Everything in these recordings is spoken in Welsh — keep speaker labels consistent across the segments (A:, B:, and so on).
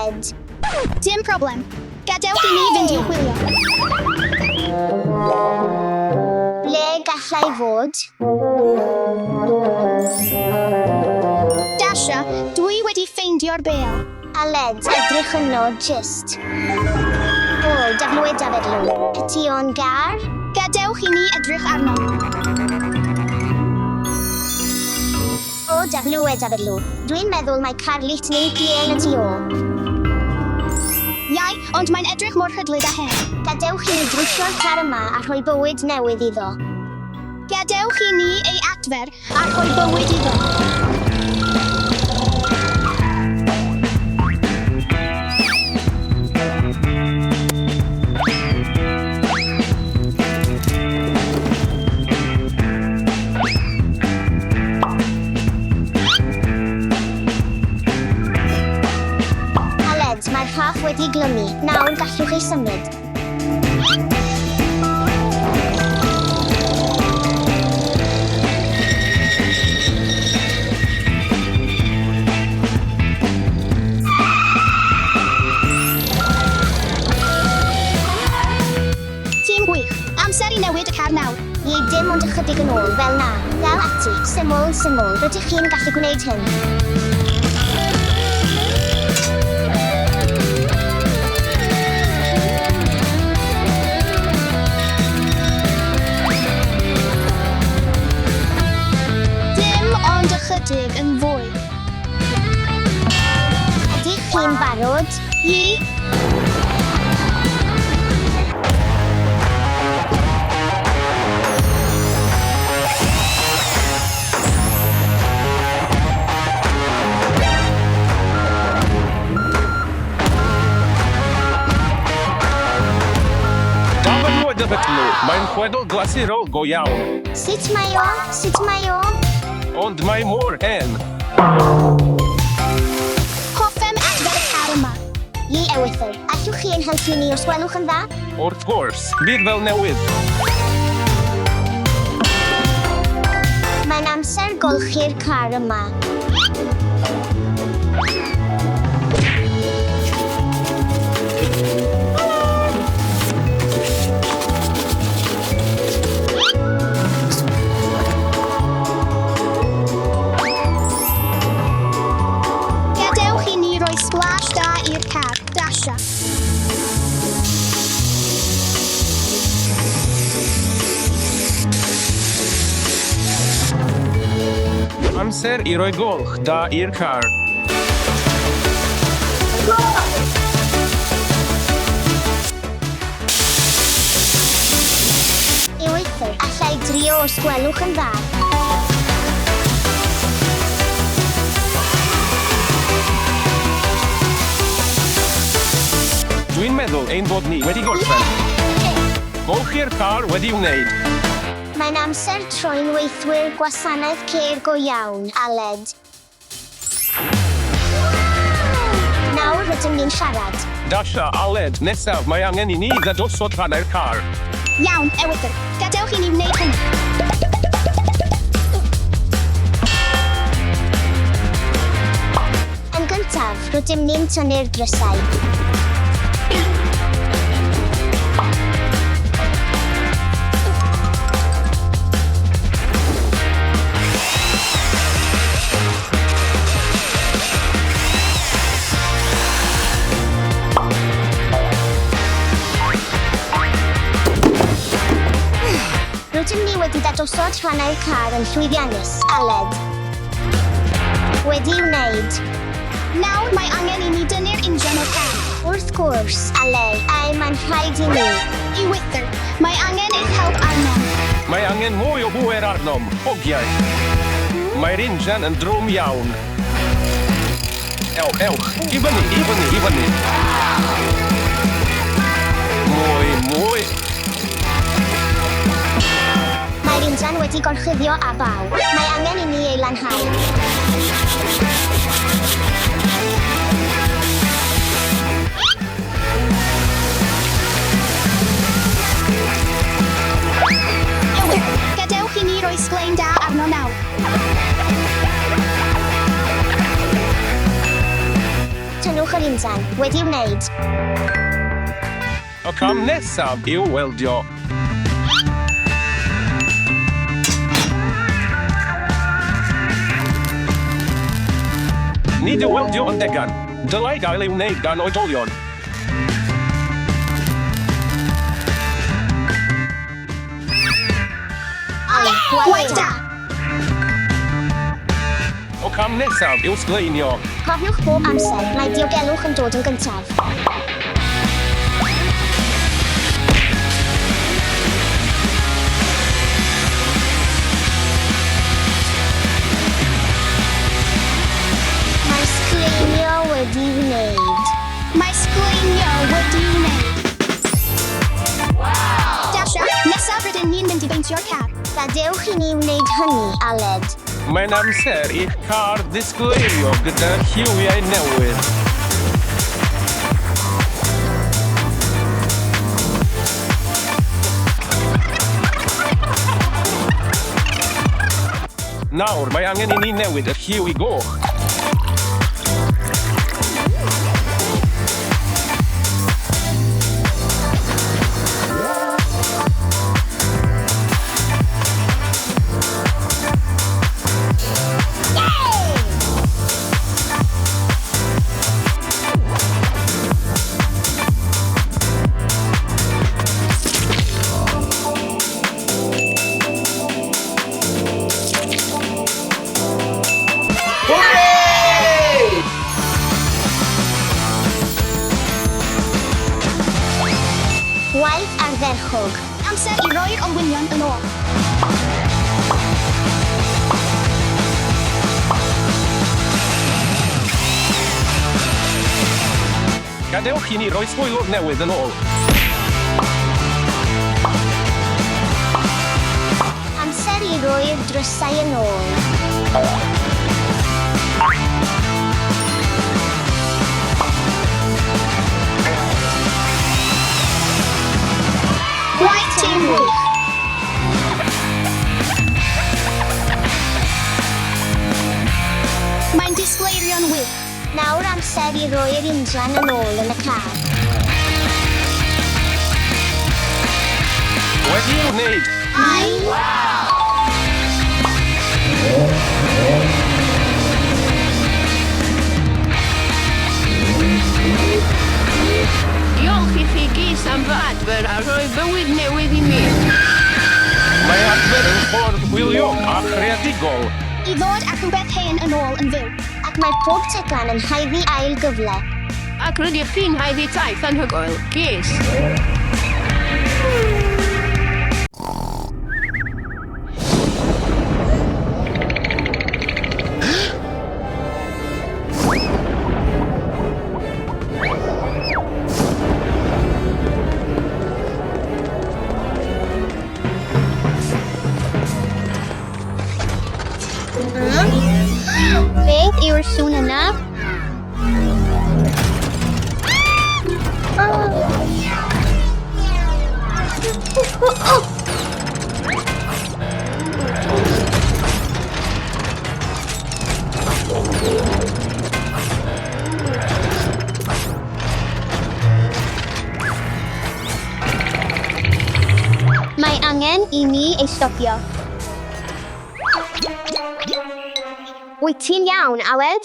A: Aled.
B: Dim problem. Gadewch i ni fynd i'w chwilio.
A: Ble gallai fod?
B: Dasha, dwi wedi ffeindio'r bêl.
A: Aled, edrych yno, jyst. O, daflwyd Dafydd Lw. Ydy o'n gar?
B: Gadewch i ni edrych arno.
A: O, daflwyd Dafydd Lw. Dwi'n meddwl mai car lit neu PL ydy o.
B: Iau, ond mae'n edrych mor rhydlyd â hen.
A: Gadewch i ni drwsio'r car yma a rhoi bywyd newydd iddo.
B: Gadewch i ni ei adfer a rhoi bywyd iddo.
A: Aled, mae'r rhaff wedi glymu. Nawr gallwch ei symud.
B: Tîm gwych. Amser i newid y car nawr.
A: Ie, dim ond ychydig yn ôl, fel na. Dal ati. Syml, syml. Rydych chi'n gallu gwneud hyn.
B: Dim ond ychydig yn fwy.
A: Ydych chi'n barod?
B: Ie.
C: Dafydd Dafydd Lw, mae'n chwedl glasurol go iawn.
A: Sut mae o? Sut mae o?
C: Ond mae mor hen.
B: Hoffem adfer y car yma.
A: Ie, ewythr. Allwch chi ein helpu ni os gwelwch yn dda?
C: Wrth gwrs, bydd fel newydd.
A: Mae'n amser golchi'r car yma.
B: Gadewch i ni roi splash da i'r car. Dasha.
C: Amser i roi golch da i'r car.
A: Ewythr, allai drio os gwelwch yn dda.
C: Dwi'n meddwl ein bod ni wedi gorffen. Golchi'r car wedi wneud.
A: Mae'n amser troi'n weithwyr gwasanaeth ceir go iawn, Aled. Nawr rydym ni'n siarad.
C: Dasha, Aled, nesaf mae angen i ni ddadosod rhannau'r car.
B: Iawn, ewythr. Gadewch i ni wneud hynny.
A: Yn gyntaf, rydym ni'n tynnu'r drysau. Rydym ni wedi dadosod rhannau'r car yn llwyddiannus, Aled. Wedi wneud.
B: Nawr mae angen i ni dynnu'r injan o'r car.
A: Wrth gwrs, Aled, ai mae'n rhaid i ni.
B: Ewythr, mae angen eich help arnom.
C: Mae angen mwy o bŵer arnom, hogiau. Mae'r injan yn drwm iawn. Ewch, ewch, i fyny, i fyny, i fyny. Mwy, mwy.
A: Mae'r injan wedi gorchuddio â baw. Mae angen i ni ei lanhau.
B: Ewythr, gadewch i ni roi sglein da arno nawr.
A: Tynnwch yr Mae'r injan wedi'i wneud.
C: Y cam nesaf yw weldio. Nid yw weldio yn degan. Dylai gael ei wneud gan oedolion.
B: Gwaith da!
C: Y cam nesaf yw sgleinio.
A: Cofiwch bob amser, mae diogelwch yn dod yn gyntaf. Mae sgleinio wedi'i wneud.
B: Mae sgleinio wedi'i wneud. Dasha, nesaf rydyn ni'n mynd i beintio'r car.
A: Gadewch i ni wneud hynny, Aled.
C: Mae'n amser i'ch car ddisgleirio gyda lliwiau newydd. Nawr, mae angen i ni newid y lliw i goch.
A: Gwaith ardderchog.
B: Amser i roi'r olwynion yn ôl.
C: Gadewch i ni roi sbwylwr newydd yn ôl.
A: Amser i roi'r drysau yn ôl.
B: Gwaith tîm wych! Mae'n disgleirio'n wych.
A: Nawr amser i roi'r injan yn ôl yn y car.
C: Wedi'i wneud.
A: Ai!
D: Diolch i chi gys am fy adfer a rhoi bywyd newydd i mi.
C: Mae adfer yn ffordd hwyliog a chreadigol.
B: I ddod â rhywbeth hen yn ôl yn fyw.
A: Ac mae pob tegan yn haeddu ail gyfle.
D: Ac rydych chi'n haeddu taith anhygoel, gys.
B: Beth yw'r sŵn yna? Mae angen i ni ei stopio. Wyt ti'n iawn, Aled?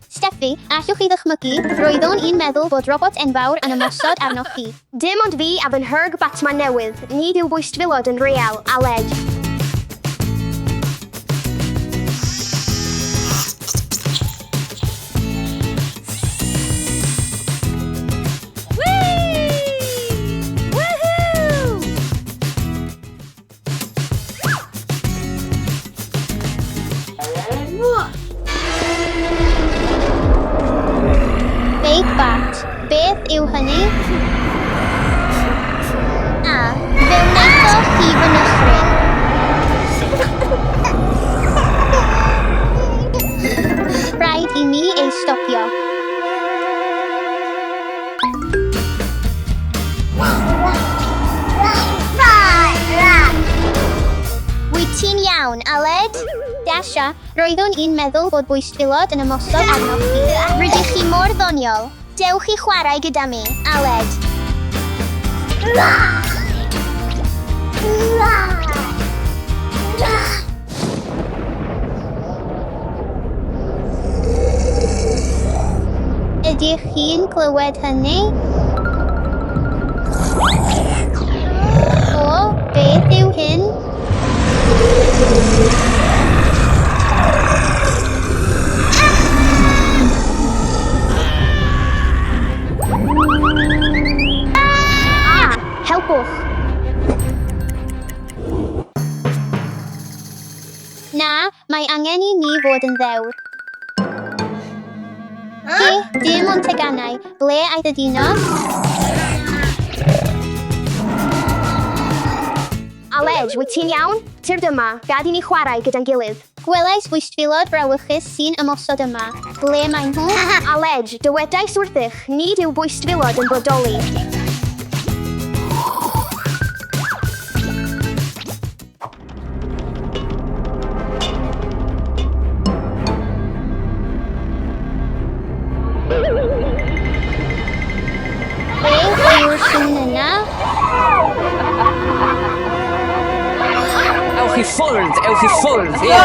B: Steffi, allwch chi ddychmygu, roeddwn i'n meddwl bod robot enfawr yn ymosod arnoch chi.
A: Dim ond fi a fy nhyrg Batman newydd, nid yw bwystfilod yn real, Aled.
B: Big Bat. Beth yw hynny?
A: A, fe wnaethoch chi fy nychryn.
B: Asha, roeddwn i'n meddwl bod bwystfilod yn ymosod arnoch chi.
A: Rydych chi mor ddoniol. Dewch i chwarae gyda mi, Aled.
B: Ydych chi'n clywed hynny? O, beth yw hyn?
A: Ah! Helpwch!
B: Na, mae angen i ni fod yn ddewr. He, dim ond teganau. Ble aeth y dinos?
A: Aled, wyt ti'n iawn? Tyrd yma, gad i ni chwarae gyda'n gilydd.
B: Gwelais fwystfilod brawychus sy'n ymosod yma. Ble maen nhw?
A: Aled, dywedais wrthych, nid yw bwystfilod yn bodoli.
B: Beth yw'r sŵn yna?
E: Ewch i ffwrdd, ewch i ffwrdd, ie.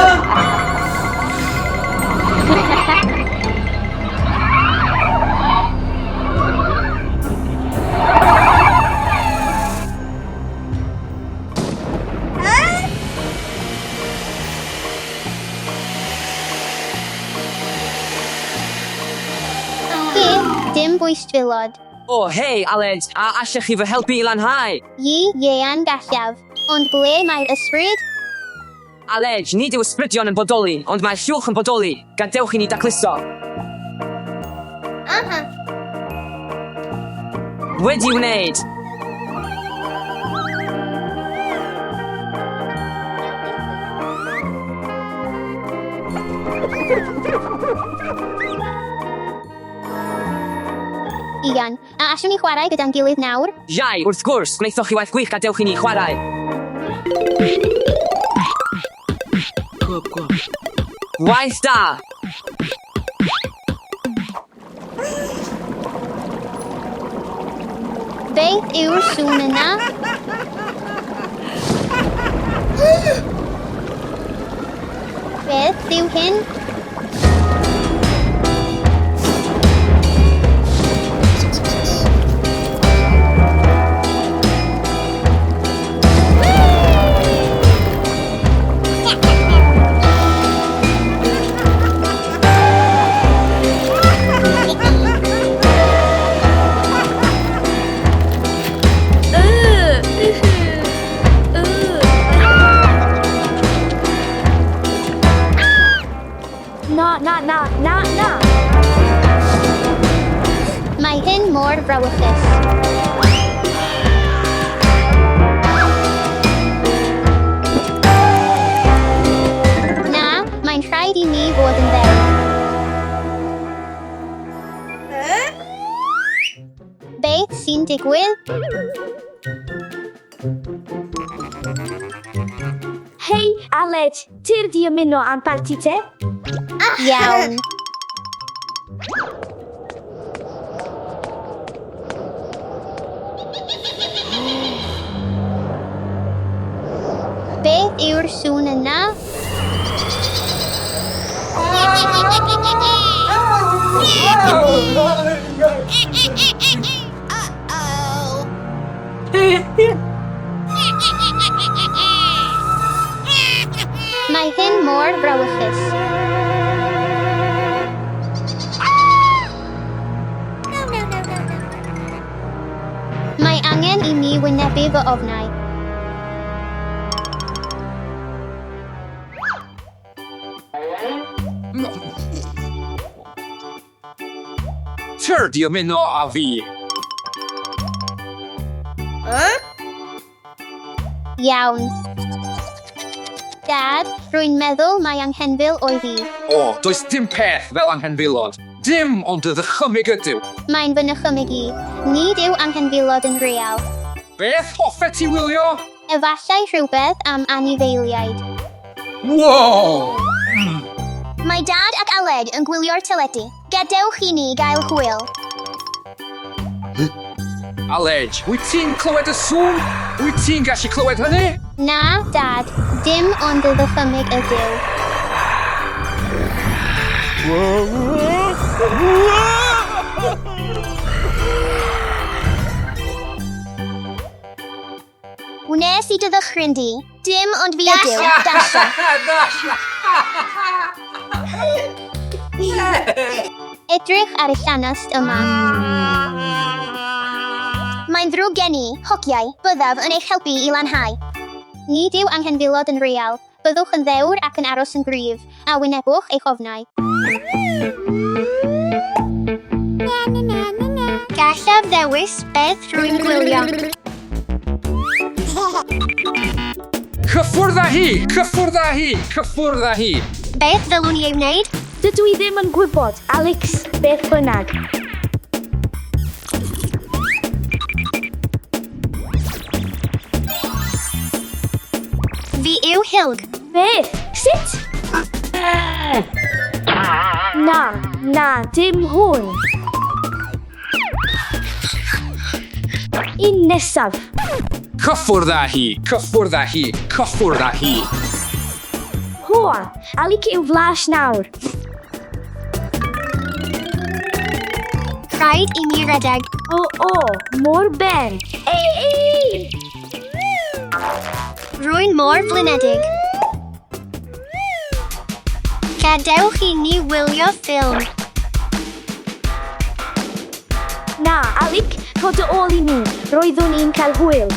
B: He, dim bwystfilod.
E: O, hei, Aled, a allech chi fy helpu i lanhau?
B: Yi, Ieuan gallaf. Ond ble mae'r ysbryd?
E: Aled, nid yw ysbrydion yn bodoli, ond mae'r llwch yn bodoli. Gadewch i ni dacluso. Wedi wneud.
B: Ian, a allwn ni chwarae gyda'n gilydd nawr?
E: Iau, wrth gwrs, gwnaethoch chi waith gwych, gadewch i ni chwarae. Waith da!
B: Beth yw'r sŵn yna? Beth yw hyn?
F: Na, na, na, na, na.
B: Mae hyn mor frawychus. Na, mae'n rhaid i ni fod yn ddewr. Beth sy'n digwydd?
F: Hei, Aled, tyrd i ymuno â'n parti te?
B: Iawn. Beth yw'r sŵn yna? Mae hyn mor frawychus. Mae angen i mi wynebu fy ofnau.
G: Tyrd i ymuno â fi.
B: Iawn. Dad, rwy'n meddwl mai anghenfil oedd hi.
G: O, does dim peth fel anghenfilod. Dim ond dy ddychymyg ydyw.
B: Mae'n fy nychymyg i. Nid yw anghenfilod yn real.
G: Beth hoffet ti wylio?
B: Efallai rhywbeth am anifeiliaid.
G: Wow!
B: Mae Dad ac Aled yn gwylio'r teledu. Gadewch i ni gael hwyl.
G: Aled, wyt ti'n clywed y sŵn? Wyt ti'n gallu clywed hynny?
B: Na, Dad, dim ond y ddychymyg ydyw. Wnes i dy ddychryn di. Dim ond fi ydyw, Dasha. Edrych ar y llanast yma. Mae'n ddrwg gen i, hogiau, byddaf yn eich helpu i lanhau. Nid yw anghenfilod yn real. Byddwch yn ddewr ac yn aros yn gryf, a wynebwch eich ofnau. Gallaf ddewis beth rwy'n gwylio.
G: Cyffwrdd â hi! Cyffwrdd â hi! Cyffwrdd â hi!
B: Beth ddylwn i ei wneud?
F: Dydw i ddim yn gwybod, Alex, beth bynnag.
B: Fi yw Hilg.
F: Beth? Sut? Na, na, dim hwn. Un nesaf.
G: Cyffwrdd â hi! Cyffwrdd â hi! Cyffwrdd â hi!
F: Hoa, Alec yw Flash nawr.
B: Rhaid i mi redeg.
F: O, o, mor ben. Ei, ei!
B: Rwy'n mor flinedig. Gadewch i ni wylio ffilm.
F: Na, Alec, rho dy ôl i mi. Roeddwn i'n cael hwyl.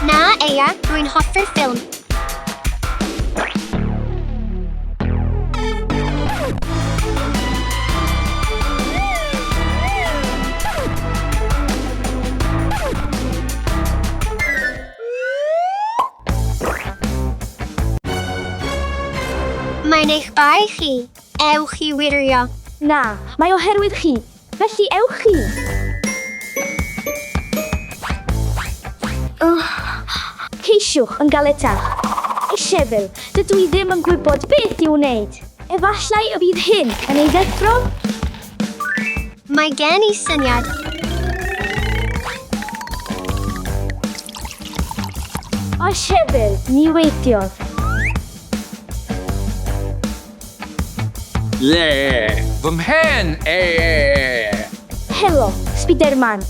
B: Na, Eia, rwy'n hoffi'r ffilm. Mae'n eich bai chi. Ewch i wirio.
F: Na, mae oherwydd chi. Felly ewch chi. Ceisiwch yn galetach. Ishefil, dydw i ddim yn gwybod beth i'w wneud. Efallai y bydd hyn yn ei ddeffro?
B: Mae gen i syniad.
F: Ishefil, ni weithiodd.
G: Le! Fy mhen! E!
F: Helo, Spiderman.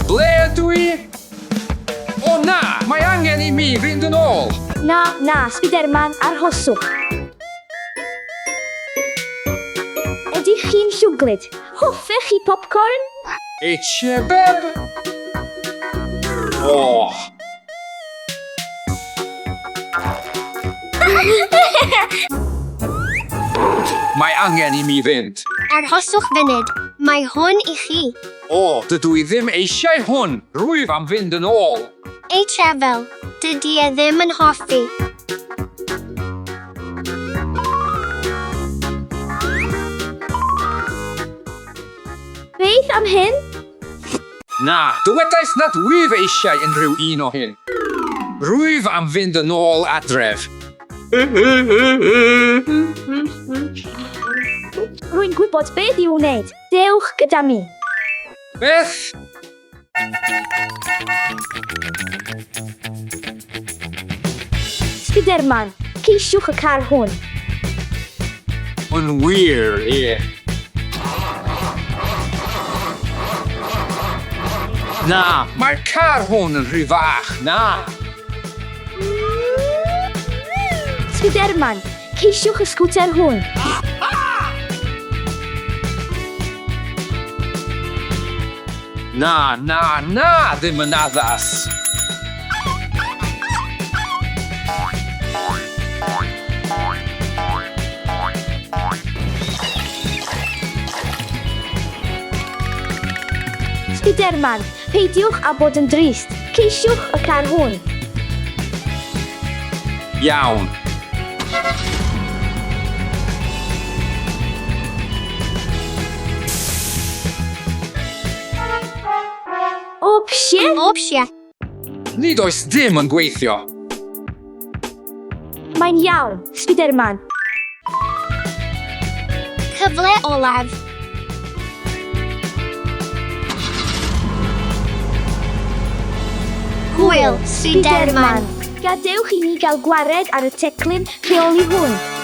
G: Ble ydw i? O na! Mae angen i mi fynd yn ôl!
F: Na, na, Spiderman, arhoswch. Ydych chi'n llwglyd? Hoffech chi popcorn?
G: H-beb! O! Mae angen i mi fynd.
B: Arhoswch funud. Mae hwn i chi.
G: O, dydw i ddim eisiau hwn. Rwyf am fynd yn ôl.
B: Ei Trefel, dydy e ddim yn hoffi.
F: Beth am hyn?
G: Na, dywedais nad wyf eisiau unrhyw un o hyn. Rwyf am fynd yn ôl adref.
F: Rwy'n gwybod beth i'w wneud. Dewch gyda mi.
G: Beth?
F: Spiderman, ceisiwch y car hwn.
G: Yn wir, ie. Na, mae'r car hwn yn rhy fach, na.
F: Spiderman, ceisiwch y sgwter hwn.
G: Na, na, na, ddim yn addas.
F: Spiderman, peidiwch â bod yn drist. Ceisiwch y car hwn.
G: Iawn.
F: Opsie?
B: Opsie.
G: Nid oes dim yn gweithio.
F: Mae'n iawn, Spiderman.
B: Cyfle olaf. Hwyl, Spiderman.
F: Gadewch i ni gael gwared ar y teclyn rheoli hwn.